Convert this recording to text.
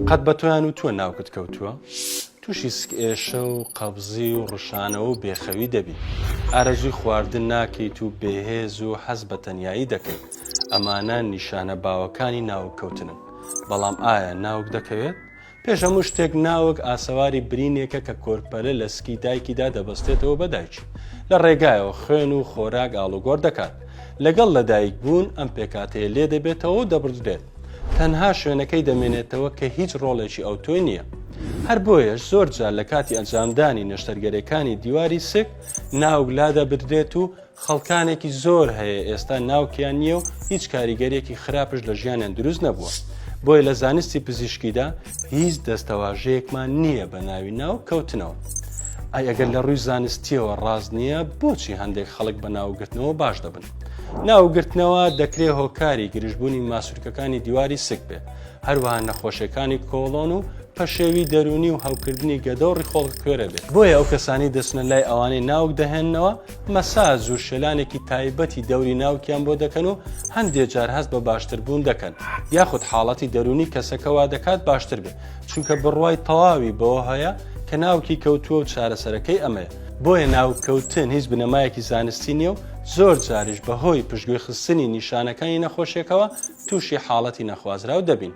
قەت بە تۆیان وتووە ناوکت کەوتووە؟ تووشی سکئێشە و قەبزی و ڕشانەوە و بێخەوی دەبی. ئارەزووی خواردن ناکەیت و بێهێز و حەز بە تەنیایی دەکەیت. ئەمانە نیشانە باوەکانی ناوک کەوتنن. بەڵام ئایا ناوک دەکەوێت؟ پێش هەموو شتێک ناوک ئاسەواری برینێکە کە کۆرپەلە لە سکی دایکیدا دەبەستێتەوە بە دایکی. لە ڕێگایەوە خوێن و خۆراک ئاڵوگۆڕ دەکات. لەگەڵ لەدایک بوون ئەم پێکهاتەیە لێ دەبێتەوە و دەبڕدرێت. تەنها شوێنەکەی دەمێنێتەوە کە هیچ ڕۆڵێکی ئەوتۆی نییە. هەر بۆیەش زۆر جار لە کاتی ئەنجامدانی نەشتەرگەرێکانی دیواری سک ناوک لادەبردرێت و خەڵکانێکی زۆر هەیە ئێستا ناوکیان نییە و هیچ کاریگەریەکی خراپش لە ژیانیان دروست نەبووە. بۆیە لە زانستی پزیشکیدا هیچ دەستەواژەیەکمان نییە بە ناوی ناوک کەوتنەوە. ئەی ئەگەر لە ڕووی زانستیەوە ڕاست نییە بۆچی هەندێک خەڵک بە ناوگرتنەوە باش دەبن؟ ناوگرتنەوە دەکرێ هۆکاری گرژبوونی ماسولکەکانی دیواری سک بێ، هەروەها نەخۆشیەکانی کۆڵۆن و پەشێوی دەروونی و هەوکردنی گەدە و ڕیخۆڵکە کوێرە بێ. بۆیە ئەو کەسانەی دەچنە لای ئەوانەی ناوک دەهێننەوە، مەساج و شێلانێکی تایبەتی دەوری ناوکیان بۆ دەکەن و هەندێ جار هەست بە باشتربوون دەکەن، یاخود حاڵەتی دەروونی کەسەکە وادەکات باشتر بێ، چونکە بڕوای تەواوی بەوە هەیە کە ناوکی کەوتووە و چارەسەرەکەی ئەمەیە. بۆیە ناوک کەوتن هیچ بنەمایەکی زانستی نییە و زۆر جاریش بەهۆی پشتگوێخستنی نیشانەکانی نەخۆشیەکەوە تووشی حاڵەتی نەخوازراو دەبین.